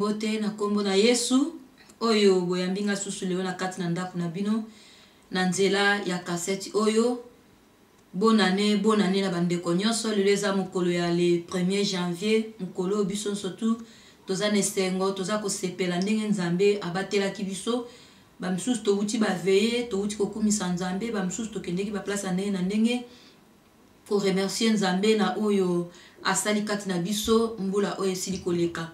Mbote na nkombo na Yesu oyo boyambi nga susu lelo na kati na ndako na bino na nzela ya kaseti oyo. Bonane bonane na bandeko nyonso. Lelo eza mokolo ya le 1er janvier, mokolo oyo biso nyonso tu toza na esengo, toza kosepela ndenge Nzambe abatelaki biso. Bamisusu towuti baveye, towuti kokumisa Nzambe, bamisusu tokendeki baplace ya ndenge na ndenge ko remercier Nzambe na oyo asali kati na biso mbula oyo esili koleka.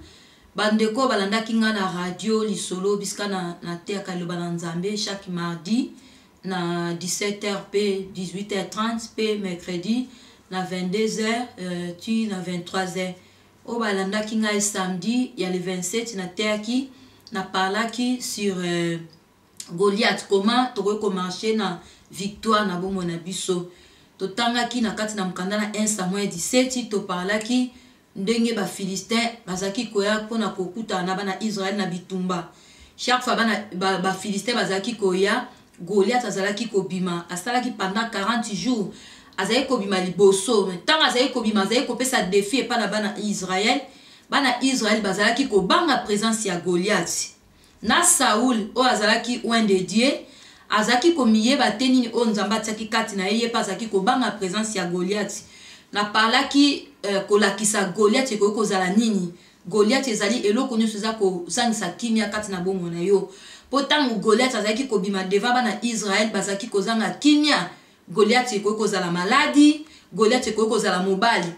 Bandeko balandaki nga na radio lisolo bisika na nateyaka liloba na Nzambe chaque mardi na 17h pe 18h30 pe mercredi na 22h euh, ti na 23h. Oyo balandaki ngai samedi ya le 27 nateyaki na parlaki sur euh, Goliath, comment tokoki ko marcher na victoire na bomoi na biso. Totangaki na kati na mokanda na 1 Samuel 17, toparlaki ndenge ba Philistins bazalaki koya mpona kokutana na bana Israël na bitumba. Chaque fois bana ba, ba Philistins bazalaki koya, Goliath azalaki kobima, asalaki pendant 40 jours azalaki kobima liboso. Ntango azalaki kobima, azalaki kopesa defi epai na bana Israël. Bana Israël bazalaki kobanga presence ya Goliath. Na Saul, oyo azalaki oint de Dieu, azalaki komiyeba te nini oyo Nzambe atiaki kati na ye, ye mpe azalaki kobanga presence ya Goliath. Na parlaki euh, kolakisa Goliath ekoki kozala nini. Goliath ezali eloko nyonso eza kozangisa kimia kati na bomoi na yo. Mpo ntango Goliath azalaki kobima devant bana Israël, bazalaki kozanga kimia. Goliath ekoki kozala maladi, Goliath ekoki kozala mobali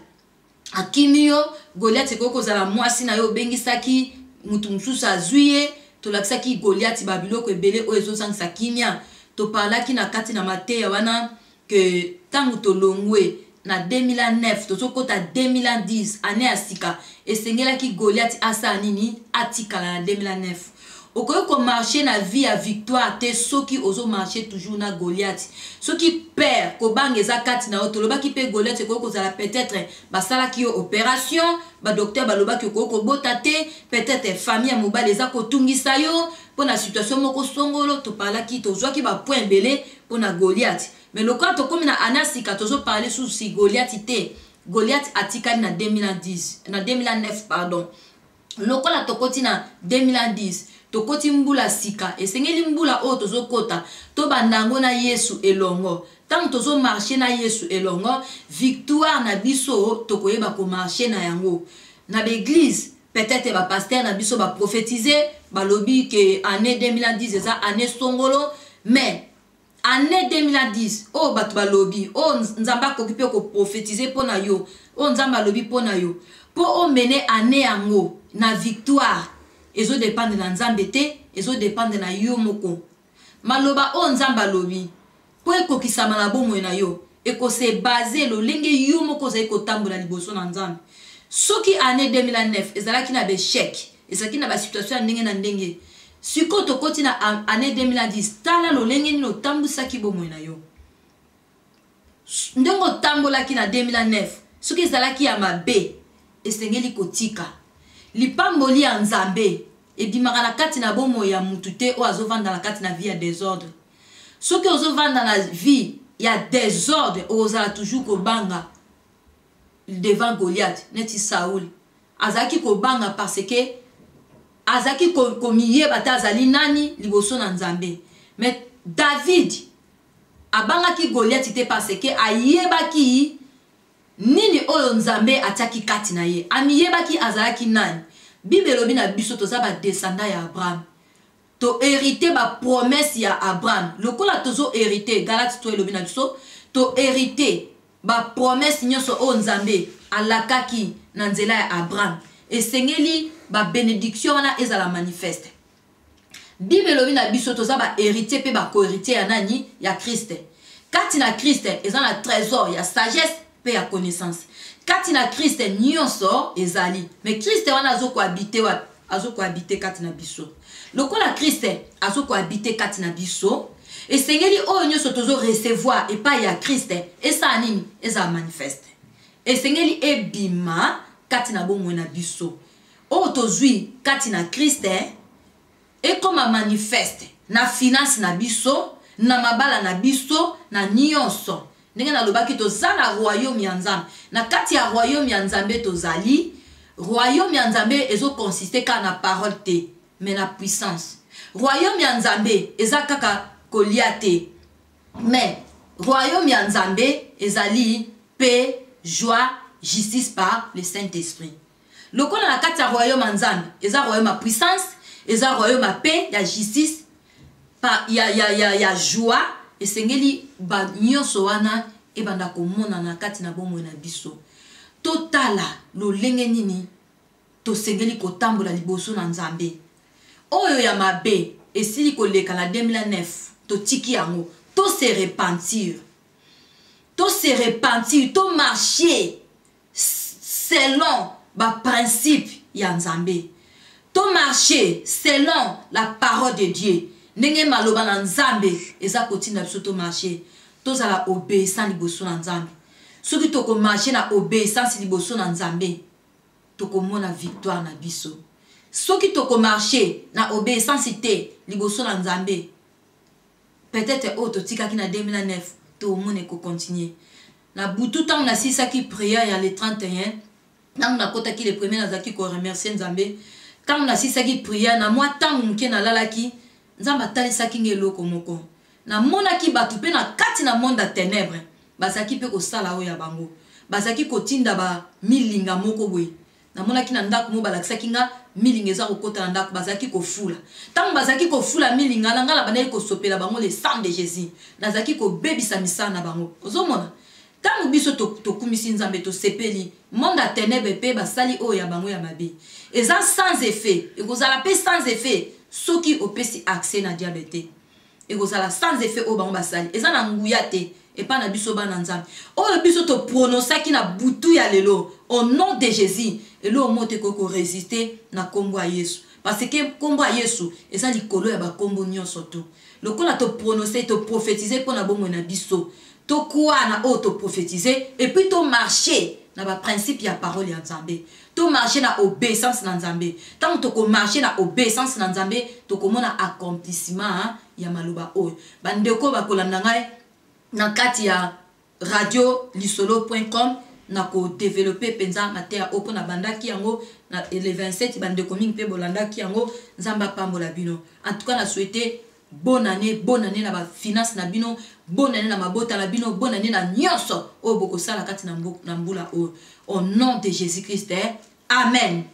akimi yo, Goliath ekoki kozala mwasi na yo obengisaki moto mosusu azwi ye. Tolakisaki Goliath ba biloko ebele oyo ezozangisa kimia. Toparlaki na kati na mateya wana ke ntango tolongwe na 2009 tozokota 2010 année ya sika, esengelaki Goliath asala nini? Atikala na 2009. Okoki komarche na vie ya victoire te soki ozomarche toujours na Goliath. Soki père kobanga eza kati na yo, tolobaki mpe Goliath ekoki kozala peut-être basalaki yo opération, badocteur balobaki okoki kobota te, peut-être famille ya mobali eza kotungisa yo mpo na situation moko songolo. Topalaki, tozwaki bapoint ebele mpo na Goliath, mais lokola tokomi na année ya sika, tozoparle susu Goliath te. Goliath atikali na 2010, na 2009 pardon. Lokola tokoti na 2010, tokoti mbula sika, esengeli mbula oyo tozokota tobanda yango na Yesu elongo. Ntango tozomarche na Yesu elongo, victoire na biso tokoyeba komarche na yango. Na baeglise peut-être bapaster na biso baprophétise, balobi ke année 2010 eza année songolo, mais année 2010 oyo bato balobi, oyo Nzambe akoki mpe koprofetize mpo na yo, oyo Nzambe alobi mpo na yo, mpo omene année yango na victoire, ezodependre na Nzambe te, ezodependre na yo moko. Maloba oyo Nzambe alobi mpo ekokisama na bomoi na yo ekose base lolenge yo moko ozali kotambola liboso na Nzambe. Soki année 2009 ezalaki na baechec, ezalaki na basituation ya ndenge na ndenge, sikoyo tokoti na année 2010, tala lolenge nini otambwisaki bomoi na yo. Ndenge otambolaki na 2009, soki ezalaki ya mabe, esengeli kotika. Lipamboli ya Nzambe ebimaka na kati na bomoi ya mutu te oyo azovanda na kati na vie ya desordre. Soki ozovanda na vie ya desordre, okozala toujours kobanga devant Goliath. Neti Saul azalaki kobanga parce que azalaki komiyeba te azali nani liboso na Nzambe. Mais David abangaki Goliath te parce que ayebaki nini oyo Nzambe atiaki kati na ye, amiyebaki azalaki nani. Bible elobi na biso toza ba descendants ya Abraham, to hériter ba promesse ya Abraham. Lokola tozo hériter, Galates 3 elobi na biso to hériter ba promesse nyonso oyo Nzambe alakaki na nzela ya Abraham, esengeli ba bénédiction wana ezala manifeste. Bible elobi na biso toza ba héritier mpe ba co-héritier ya nani? Ya Christ. Kati na Christ eza na trésor ya sagesse mpe ya connaissance. Kati na Christ nyonso ezali. Mais Christ wana azokohabite wapi? Azokohabite kati na biso. Lokola Christ azokohabite kati na biso, esengeli oyo nyonso tozo recevoir epai ya Christ esala nini? Ezala manifeste. Esengeli ebima kati na bomoi na biso. Oyo tozwi kati na Christ ekoma manifeste na finance na biso, na mabala na biso, na nyonso. Ndenge nalobaki, toza na royaume ya Nzambe. Na kati ya royaume ya Nzambe tozali. Royaume ya Nzambe ezo consister kaka na parole te, mais na puissance. Royaume ya Nzambe eza kaka kolia te, mais royaume ya Nzambe ezali paix, joie, justice par le Saint-Esprit. Lokola na kati ya royaume ya Nzambe eza royaume ya puissance, eza royaume ya paix, ya justice, pa, ya, ya, ya, ya joie, esengeli ba nyonso wana ebanda komonana kati na bomoi na biso. Totala lolenge nini tosengeli kotambola liboso na Nzambe. Oyo ya mabe esili koleka na 2009, totiki yango, to se repentir. To se repentir, to marcher selon ba principe ya Nzambe. To marcher selon la parole de Dieu. Ndenge maloba na Nzambe eza kotinda biso to marcher, tozala obéissant liboso na Nzambe. Soki toko marcher na obéissance liboso na Nzambe, tokomona victoire na biso. Soki toko marcher na obéissance te liboso na Nzambe, peut-être oyo totikaki na 2009 tomona ekocontinue. Na butu ntango nasilisaki prière ya le 31, ntango nakotaki le premier, nazalaki koremercier Nzambe. Ntango nasilisaki prière, na mwa ntango moke nalalaki, Nzambe atalisaki ngai eloko moko. Namonaki bato mpe na kati na monde ya ténèbre bazalaki mpe kosala oyo ya bango, bazalaki kotinda ba milinga moko boye. Namonaki na ndako moko balakisaki nga milinga eza kokota na ndako, bazalaki kofula. Ntango bazalaki kofula milinga na nga, nabandaki kosopela bango le sang de Jésus, nazalaki kobebisa misala na bango. Ozomona ntango biso tokumisi Nzambe, tosepeli, monde ya ténèbre mpe basali oyo ya bango ya mabe eza sans effet. Ekozala mpe sans effet soki opesi accès na diable te, ekozala sans effet. Oyo bango basali eza na nguya te epai na biso bana Nzambe. Oyo biso toprononsaki na butu ya lelo au nom de Jésus, eloko moko te ekoki korésister na nkombo ya Yesu, parce que nkombo ya Yesu eza likolo ya bakombo nyonso. To lokola toprononce, toprophétise mpo na bomoi na biso, tokwa na oyo toprophétise, et puis tomarche na baprincipe ya parole ya Nzambe, tomarche na obéissance na Nzambe. Ntango tokomarche na obéissance na Nzambe, tokomona accomplissement ya maloba oyo. Bandeko bakolanda ngai na kati ya radio lisolo.com, na kodévelopper mpenza mateya oyo mpo na bandaki yango na le 27. Bandeko mingi mpe bolandaki yango, Nzambe apambola bino. En tout cas, na souhaite bonne année, bonne année na bafinance na bino, bonne année na mabota na bino, bonne année na nyonso oyo bokosala kati na mbula oyo, au nom de Jésus Christ, eh? Amen.